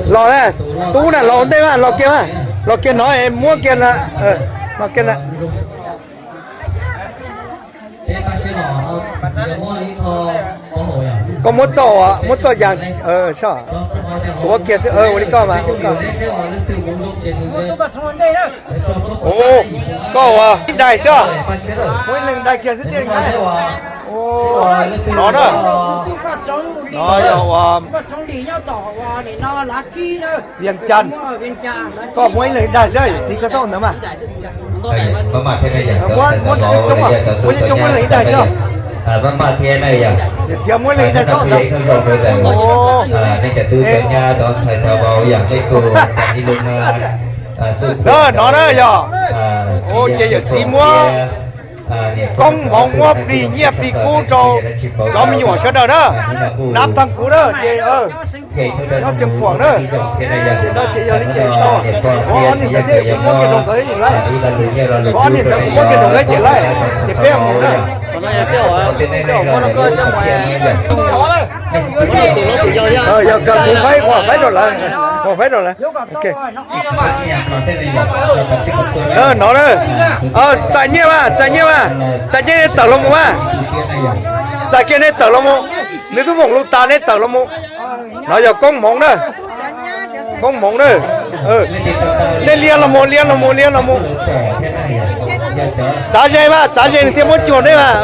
Los na, tub na, los ua ntej mas los kiag mas, los kiag no muab kiag na, los kiag na. Koj muab txoj, muab txoj yas, tuav kiag xwb, ua li koj mas. Koj ua ib daim xwb, muab ib leeg daim kiag xwb tiag. No na, no yog ua Vias Cas, koj muab ib leeg daim xwb, txiv koj xauj ntawd mas. Muab coob coob, muab coob coob muab ib leeg daim xwb. Yawm txiv muab ib leeg daim xwb. Nej cov tub cov nyab cov ntxhais cov vauv yam nej kuj ib lub no na yog, ces yawm txiv muab koob hmoov muab plig nyiaj plig kub rau cov me nyuam sawv daws na. Nab thaj kuv na ces nyob Xeev Khuam na. No ces yog li ces tau, ob niag ntawd thiaj muab kiag rau nkawd thiab ces lawm. Ob niag ntawd kuv muab kiag rau nkawd ces lawm, ces peb mus na. Yog kawg kuv faib, kuv faib rau lawv, kuv faib rau lawv. No na, txais nyiaj mas, txais nyiaj mas, txais nyiaj nej tawm los mus mas. Txais kiag nej tawm los mus, nws twb moom lus tas nej tawm los mus. No yog koob hmoov na, koob hmoov na. Nej liab los mus, liab los mus, liab los mus. Txav ze mas, txav ze nws thiaj muab cuag nej mas.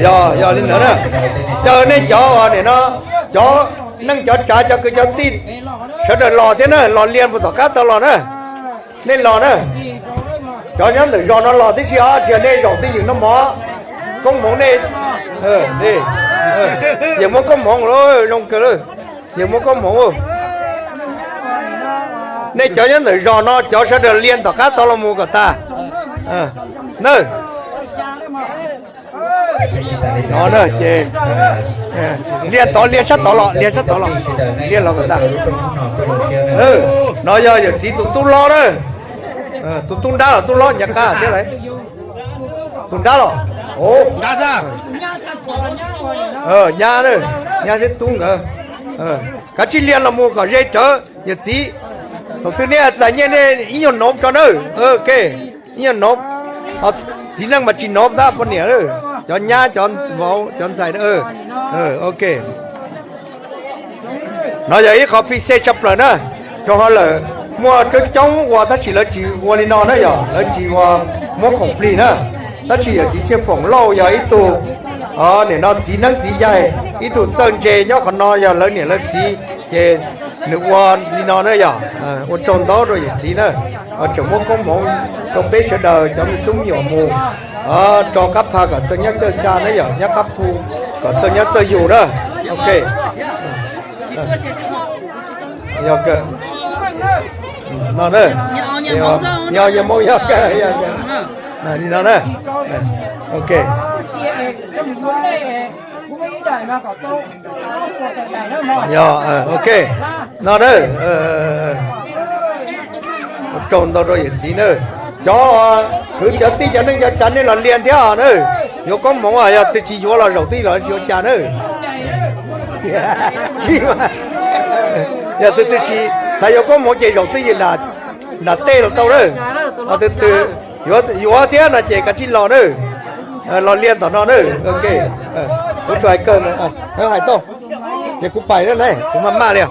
Yog, yog li ntawd na, caw nej cov uas nim no, cov neej cov tsav cov kwv cov tij sawv daws los thiab na, los Lias mus tom qab tau los na. Nej los na, cov nyob ntawm zos no los tib si os, tsis yog nej zaum twj ywm no mog. Koob hmoov nej, yawg muab koob hmoov lawm, zoo kawg lawm, yawg muab koob hmoov. Nej cov nyob ntawm zos no cov sawv daws Lias tom qab tau los mus kom tas na. No na ces Lias tod, Lias sab tod los, Lias sab tod los, Lias los kom tas. No yog yawm txiv tus tub hlob na, tus tub nrab los tub hlob nyav qab thiab lawm. Tus nrab los, nyab, nyab thiab tub nkawd. Kav tsij Lias los mus kom ze rawv yawm txiv. Thaum twg nej txais nyiaj nej ib nyuag nov tso nawb. Ok, ib nyuag nov, txiv neej mas tsis nov tab poj niam, cov nyab cov vauv cov ntxhais. Ok. No yog ib qho plig xej tshaj plaws na, rau qhov lawm muaj coob coob ua tab sis lawv tsis ua li no na, yog lawv tsis ua muab khoom plig na. Tab sis yawm txiv Txhiaj Foom Lauj yog ib tug, nim no txiv neeb txiv yaig, ib tug txawj ntse nyob qhov no yog lawv niam lawv txiv, ces nws ua li no na yog, ua tsaug ntau rau yawm txiv na, tseem muab koob hmoov rau peb sawv daws cov me tub me nyuam mus, tso qab pha kom txawj nyab txawj xya na yog, nyab qab phu kom txawj nyab txawj yug na. Ok. Yog kawg. No na. Yog, yog Hmoob yog kawg, yog kawg. Li no na. Ok. Yog, ok. No na. Ua tsaug ntau rau yawm txiv na. Cov kwv cov tij cov neej cov tsav nej los Lias thiab na. Yuav koob hmoov, yog twg tsis yuav los zaum twj ywm los tsis ua cas na. Tsis, yog twg twg tsis xav yuav koob hmoov ces zaum twj ywm nram tej los tau na. Ho twg twg yuav thiab no ces kav tsij los na. Los Lias tom no na. Ok. Kuv tsuas hais kawg, hais tau, ces kuv pais na, kuv maj maj li os.